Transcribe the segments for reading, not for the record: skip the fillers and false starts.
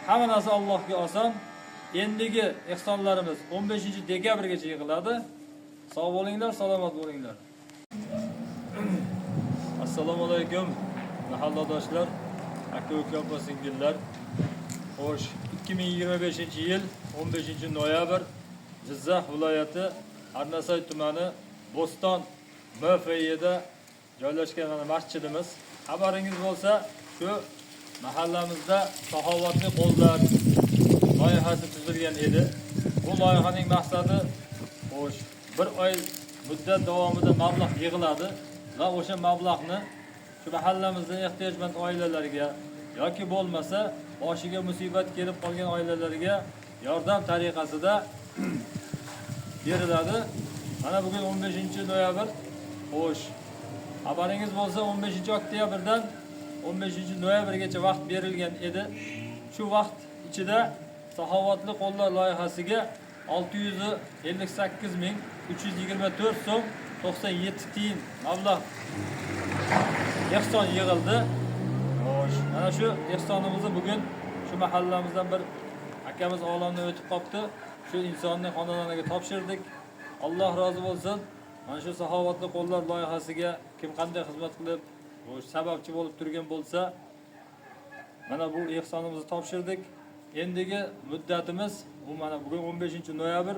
Hamma narsa Allohga oson. Endigi ehsonlarimiz 15 dekabrgacha yig'iladi. Sog' bo'linglar, salomat bo'linglar. Assalomu alaykum, mahalladoshlar, aka uka, opa singillar. Xo'sh, 2025 yil 15 noyabr, Jizzax viloyati Arnasoy tumani Bo'ston MFYda joylashgan mana masjidimiz. Xabaringiz bo'lsa, shu mahallamizda saxovatli qo'llar loyihasi tuzilgan edi. Bu loyihaning maqsadi, xo'sh, bir oy muddat davomida mablag' yig'iladi va o'sha mablag'ni shu mahallamizda ehtiyojmand oilalarga yoki bo'lmasa boshiga musibat kelib qolgan oilalarga yordam tariqasida beriladi. Mana bugun 15 noyabr. Xo'sh, xabaringiz bo'lsa, 15 oktyabrdan 15 noyabrgacha vaqt berilgan edi. Shu vaqt ichida saxovatli qo'llar loyihasiga 658 324 so'm 97 tiyin mablag' ehson yig'ildi. Xo'sh, mana shu ehsonimizni bugun shu mahallamizdan bir akamiz olamdan o'tib qolibdi. Shu insonning xonadoniga topshirdik. Alloh rozi bo'lsin. Mana shu saxovatli qo'llar loyihasiga kim qanday xizmat qilib, xo'sh, sababchi bo'lib turgan bo'lsa, mana bu ehsonimizni topshirdik. Endigi muddatimiz bu mana bugun 15 noyabr.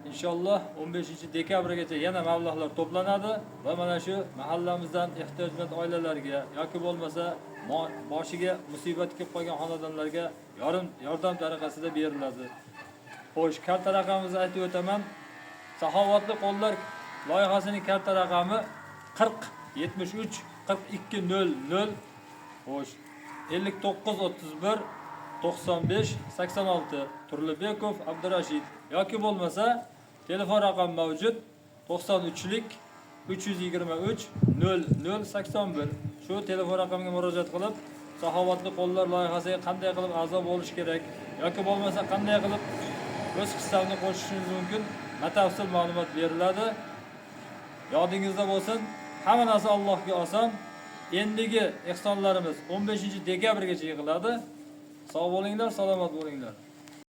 Inshaalloh 15 dekabrgacha yana mablag'lar to'planadi va mana shu mahallamizdan ehtiyojmand oilalarga yoki bo'lmasa boshiga musibat kelib qolgan xonadonlarga yordam tariqasida beriladi. Xo'sh, karta raqamimizni aytib o'taman. Saxovatli qo'llar loyihasining karta raqami 40 73 42 00, xo'sh, 59 31 95 86, Turlibekov Abdurashid yoki bo'lmasa telefon raqami mavjud: 93lik 323 00 81. Shu telefon raqamiga murojaat qilib, saxovatli qo'llar loyihasiga qanday qilib a'zo bo'lish kerak yoki bo'lmasa qanday qilib o'z hissamni qo'shishingiz mumkin, batafsil ma'lumot beriladi. Yodingizda bo'lsin, hamma narsa Allohga oson. Endigi ehsonlarimiz 15 dekabrgacha yig'iladi. Sog' bo'linglar, salomat bo'linglar.